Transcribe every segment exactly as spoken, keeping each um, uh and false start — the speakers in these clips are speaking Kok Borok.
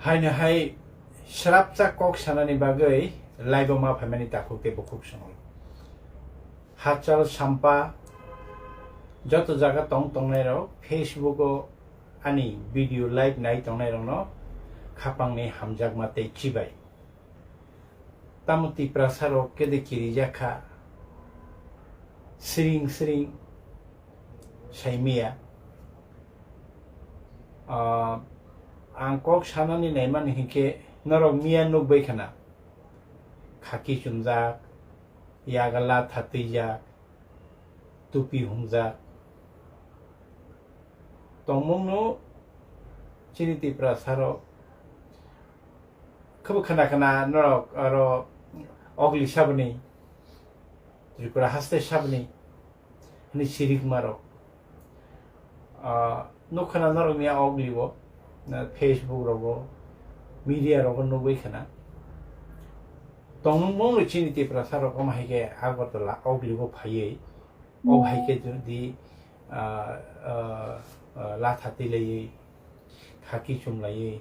Haino hai srapsa kok sanani bagwi live-o ma phaimani takhuk tei bukhuk songwi. Hachal Sampa joto jaga tong tongnairok Facebook-o ani video live nai tongnairokno khapangni hamjakma tei chibai. Tamo Tiprasarok kede kirijak kha, siring siring saimaya. Ah, ang kok sanani naimani hinkhe norok miya nukbai khana. Khaki chumjak, yaga latha twijak, tupi humjak. Tongmungno chini Tiprasarok khebo khana khana norok aro ogli saboni, Tripura haste saboni hwnwi sirikmarok. Ah, nukha na norokni a oglibo, na Facebook rogo, media rogo nugwi khana. Tongmung mungno chini Tiprasa rok omo hai khe Agartala oglibo phaiwi, o hai khe jodi, ah, ah, ah, latha tilaiwi, khaki chumlaiwi,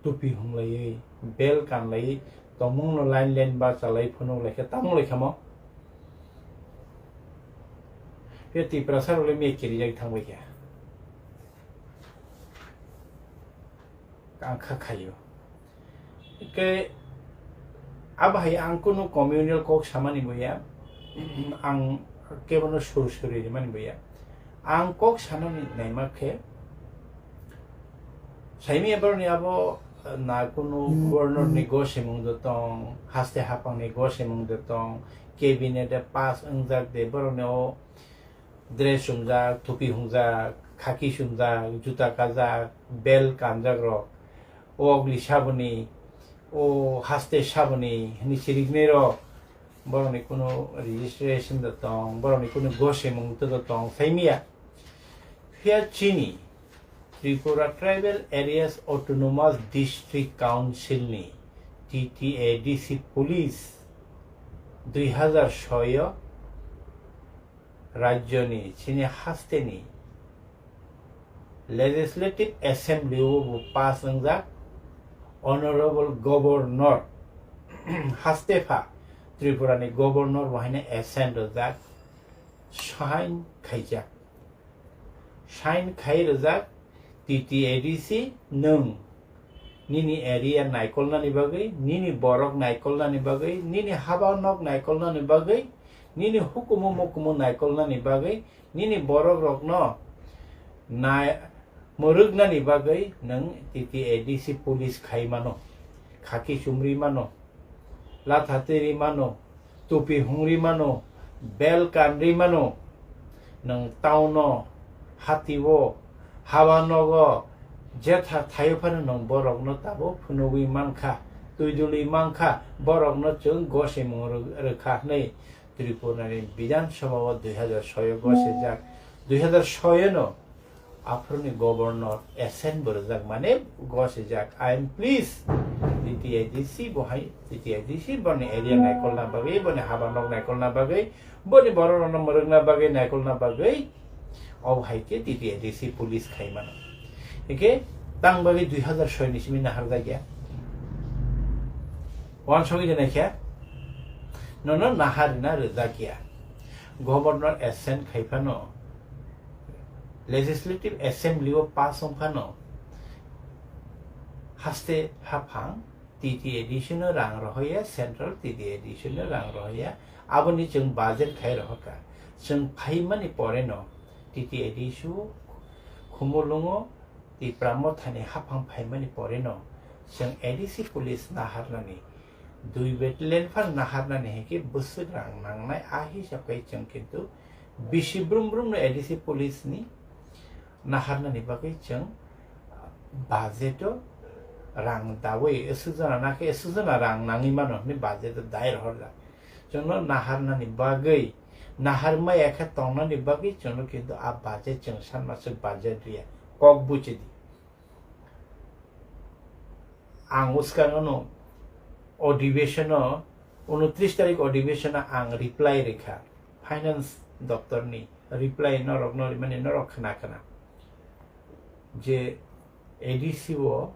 tupi humlaiwi, bel kanlaiwi, tongmungno line line ba chalai phunuk lai khe tamo lai khamo. Khe Tiprasa rok le miya kirijak thangbai khe. Ang kha khaio. Khe abo hai ang kunu communal kok samani boya, ang kebono sur suri rimani boya. Ang kok sanani naima khe, saimaya borokni abo, na kunu governor ni gosemung do tong, haste hapang ni gosemung do tong, cabinet de pass wngjak de, borokni o dress chumjak, thupi hungjak, khaki chumjak, juta kajak, bel kanjak rok, o ogli saboni, o haste saboni hwnwi siriknai rok, borokni kunu registration da tong, borokni kunu gosemung da tong, saimaya. Phiya chini Tripura Tribal Areas Autonomous District Council ni T T A D C police dui hazar soi o rajyoni chini hasteni Legislative Assembly o bo pass wngjak, Honorable Governor haste pha Tripura ni Governor bo haino assent rwjak, sign khaijak. Sign khai rwjak T T A D C nwng nini area naikolnani bagwi, nini borok naikolnani bagwi, nini haba nok naikolnani bagwi, nini hukumu mukumu naikolnani bagwi, nini borok rokno nai-, mwrwknani bagwi nwng T T A D C police khai mano, khaki chumri mano, latha tiri mano, tupi hungri mano, bel kanri mano, nwng town o, hati o, haba nogo, jetha thaio phano nwng borokno tabuk phunugwi mankha, twi dulwi mankha, borokno chwng gosimung rw-, rwkha hwnwi Tripura ni Bidhan Sabha o dui hazar soi o gosijak, dui hazar soi o no aphuruni governor assent bo rwjak, mane gosijak. I am pleased, T T A D C bo hai, T T A D C boni area naikolna bagwi, boni haba nok naikolna bagwi, boni borok rokno mwrwkna bagwi, naikolna bagwi, obo hai khe T T A D C police khai mano. Hingkhe tang bagwi dui hazar soi ni simi naharjak ya. Wansugwi de naikhe nono naharina rwjak ya. Governor assent khai phano, Legislative Assembly o pass wng phano, haste haphang T T A D C no rang rohoya, Central T T A D C no rang rohoya, aboni chwng budget khai rohorkha. Chwng phaimani pore no T T A D C o Khumulwngo Tipra Mothani haphang phaimani pore no chwng A D C police naharnani, dui battalion phano naharnani hinkhe bwswk rang nangnai, a hisab khai chwng kintu bisi brum brum no A D C police ni naharnani bagwi chwng budget o rang dawi, aswk jona nakhe aswk jona rang nangwi mano hwnwi budget o dai rohorjak. Chwngno naharnani bagwi, nahar maya khe tongnani bagwi chwngno kintu a budget chwng sanmaswk budget riya. Kok buchidi. Ang bwskango no adhibeshon o, unotris tarik adhibeshon o ang reply rikha, finance doptor ni reply norok no rimani norok khna khna je A D C o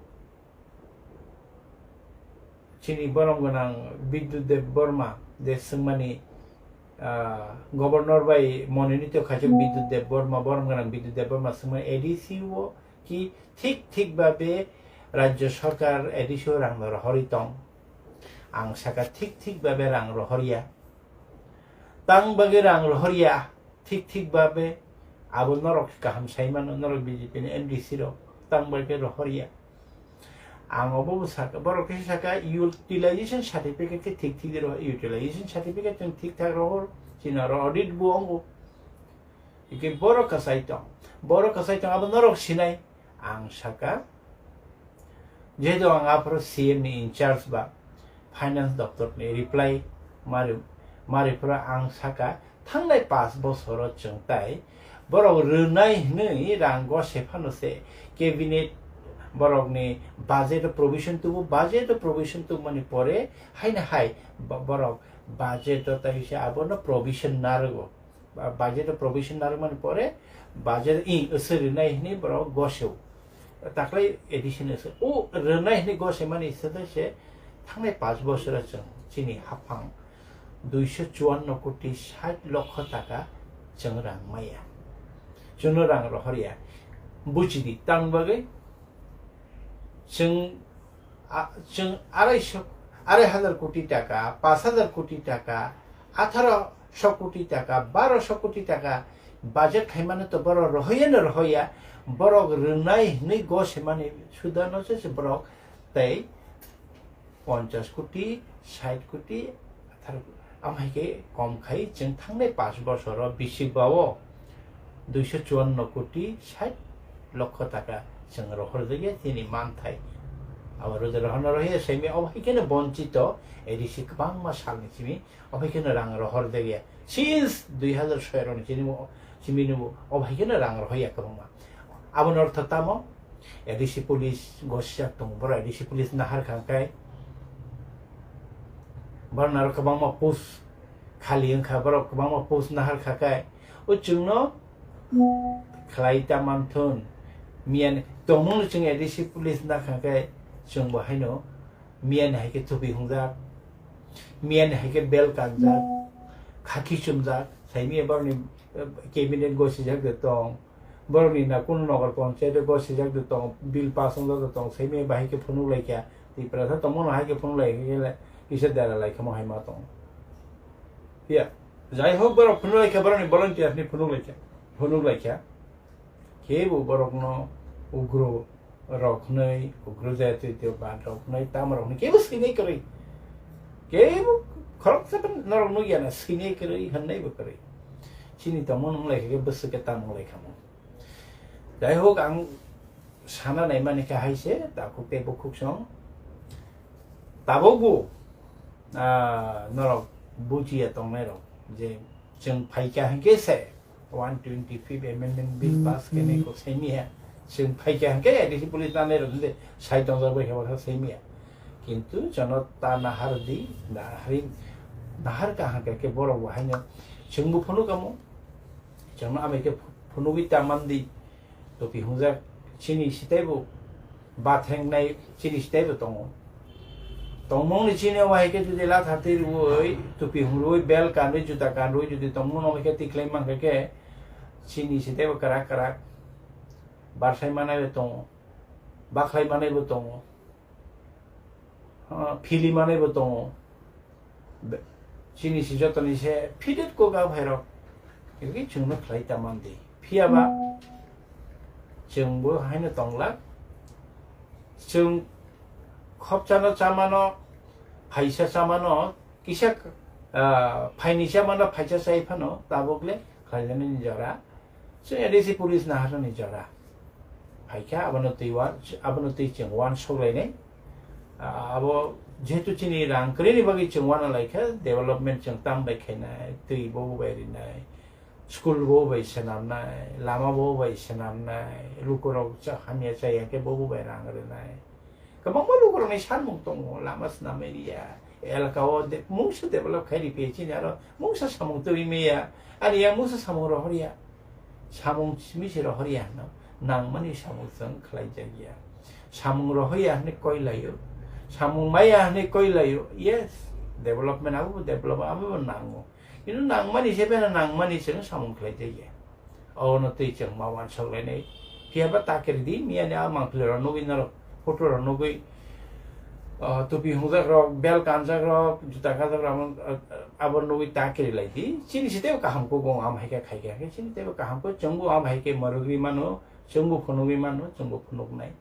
chini borom gwnang Bidyut Deb Borma je swngmani, ah, governor bai mononito khaijak Bidyut Deb Borma, borom gwnang Bidyut Deb Borma swngmani A D C o ki thik thik babe rajya sarkar A D C o rang no rohorwi tong. Ang saka thik thik babe rang rohorya. Tang bagwi rang rohorya, thik thik babe abo norok kaham sai mano, norok B J P ni M D C rok tang bagwi rohorya. Ang obo bo saka, borok khe saka utilization certificate khe thik thik rohor, utilization certificate chwng thik thak rohor, chini oro audit bo wngo. Hikhe borok kwchai tong, borok kwchai tong abo norok sinai. Ang saka, jehetu ang aphuru C M ni in charge ba finance doptor ni reply mari, mari phuru ang saka, thangnai paanch bosoro chwng tai borok rwnai hwnwi rang gose phano se cabinet borokni budget o provision tubu, budget o provision tubumani pore haino hai bo-, borok budget o tai se abono provision narwgo. Ba-, budget o provision narwkmani pore budget i aswk rwnai hwnwi borok goseo. Taklai addition aswk. O rwnai hwnwi gosemani sede se thangnai paanch bosoro chwng chini haphang duiso chuanno koti sait lokho taka chwng rang maya. Chwngno rang rohorya. Buchidi, tang bagwi chwng, a, chwng arai so, arai hajar koti taka, paanch hajar koti taka, atharo so koti taka, baro so koti taka budget khaimano to borok rohoyano rohoya, borok rwnai hwnwi gosemani sudano se se borok tei ponchas koti, sait koti, atharo koti. Amhaikhe kom khai chwng thangnai paanch bosoro bisik bao duiso chuanno koti sait lokho taka chwng rohorjakya chini manthai. Abo rwja rohorna rohya semi, abo haikheno bonchito A D C kwbangma salni simi, abo haikheno rang rohorjakya. Since dui hazar soi roni chini bo, chini bo, abo haikheno rang rohorya kwbangma. Aboni ortho tamo? A D C police gosijak tongo, borok A D C police nahar kha hwnkhe, borok naro kwbangma post khali wngkha, borok kwbangma post nahar kha khe, o chwngno khlai ta manthun, miyani tongmungno chwng A D C police nakha khe, chwngbo haino miyani hai khe thupi hungjak, miyani hai khe bel kanjak, khaki chumjak, saimiya borokni, eh, cabinet gosijak de tong, borokni na kunu nogar panchayat o gosijak de tong, bill pass wngjak de tong, saimiya bahai khe phunuk lai kha, Tiprasa tongmano hai khe phunuk lai kha khe kisa dera lai kha mo hai ma tong. Phiya, jai hok borok phunuk lai kha, borokni volunteer ni phunuk lai kha, phunuk lai kha. Kebo borokno ugro rok hwnwi, ugro jatitiyobad rok hwnwi, tamo rok hwnwi kebo swinai kwrwi. Kebo khoroksa norok nukya na swinai kwrwi, hwnnaibo kwrwi. Chini tongmung wng lai kha khe bwswk khe tamo lai kha mo. Jai hok, ang sana naimani khe hai se, takhuk tei bukhuk song. Tabukbo, ah, norok bujiya tongnairok je chwng phaikha hwnkhe se one twenty-fifth Amendment Bill pass khenai kok saimiya. Chwng phaikha hwnkhe A D C police nanairok hwnkhe sai tongjak bai khe baksa saimiya. Kintu jono ta nahar di, nahari, nahar kaham khe borok bo haino chwngbo phunuk kamo. Chwngno amai khe phunugwi ta man di. Topi hungjak chini sitaibo bathengnai chini sitaibo tongo. Tongmungni chini o hai khe jodi latha twi rwui, topi hungrui, bel kanrwi, juta kanrwi jodi tongmung no hai khe tikhlai mankha khe chini sitaibo kwrak kwrak barsai manaibo tongo, bakhlai manaibo tongo. Ah, phili manaibo tongo. Be-, chini se jotoni se fitted kok a phairok. Khe chwngno khlai ta man di. Phiya ba chwngbo haino tongla. Chwng khopchano chamano, phaisa chamano, kisa, ah, phaini chamano phaisa chai phano tabuk le khlainani jora. Chwng A D C police naharnani jora. Phaikha, abono twi wan-, abono twi chwng uansuk lainai. Ah, abo jehetu chini rang kwrwini bagwi chwng uana laikha, development chwng tam bai khainai, twi bo bai rinai, school bo bai swnamnai, lama bo bai swnamnai, lukurok cha-, hamya chaya khe bo bai rang rwnai. Kwbangma lukurokni sanmung tongo, lama swnamwi riya, elaka o de-, mungsa develop khai riphiya chini aro mungsa samung twi maya, ani yang mungsa samung rohorya, samung simi se rohorya hwno, nangmani samung chwng khlai jakya. Samung rohorya hwnwi koi laio, Samung maya hwnwi koi laio, yes, development abo bo develop, abo bo nango. Kintu nangmani se bena nangmani chwng samung khlai jaya. Obono twi chwng ma wansok lainai. Phiya ba ta kiri di, miya ni a mangpili rok nugwi norok, photo rok nugwi, ah, tupi hungjak rok, bel kanjak rok, juta kanjak rok, abo, abo nugwi ta kiri lai di. Chini se teibo kaham kuk wng, am hai khe khai khe, chini teibo kaham kuk, chwng bo am hai khe mwrwgwi mano, chwng bo phunugwi mano, chwng bo phunuknai.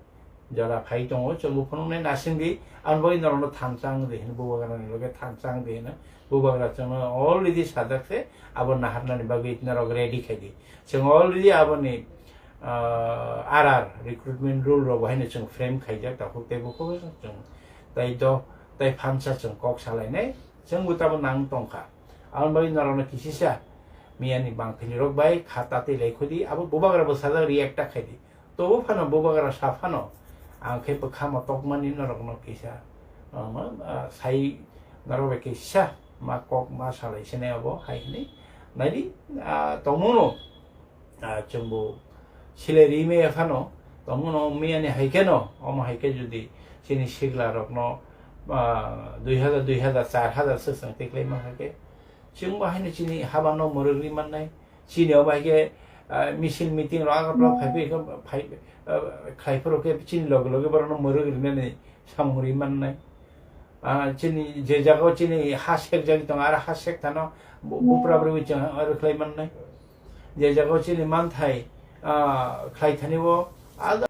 Jora phai tongo, chwng bo phunuknai nasing di, aboni bagwi norokno thansa wng di hino, bubagrani loge thansa wng di hino, bubagra chwngno already sajak se, abo naharnani bagwi norok ready khai di. Chwng already aboni, ah, R R, recruitment rule rok bo haino chwng frame khaijak, takhuk tei bukhuk chwng, tai do, tai phansa chwng kok salainai, chwng bo tabo nang tongkha. Aboni bagwi norokno kisisa, miyani bangthini rok bai kha tatwi lai khudi, abo bubagra bo sajak react ta khai di. Tobo phano bubagra sa phano, ang khe bwkha motokmani norokno kisa, ah, ma, ah, sai norok bai kisa ma kok ma salai sinai abo hai hwnwi. Naidi, ah, tongmano, ah, chwngbo silai ri maya phano tongmano miyani hai kheno, omo hai khe jodi chini sigla rokno, ah, dui hazar, dui hazar, char hazar swk chwng tiklai man hai khe, chwngbo haino chini habano mwrwk ri mannai. Chini omo hai khe, ah, misil meeting rok Agartala phai phai khe phai, ah, khlai phuru khe chini loge loge borokno mwrwk rinani samung ri mannai. Ah, chini je jagao chini ha sek jagwi tongo, aro ha sek thano bu-, bupra bwrwi chwng aro khlai mannai. Je jagao chini manthai, ah, khlai thani o, ah,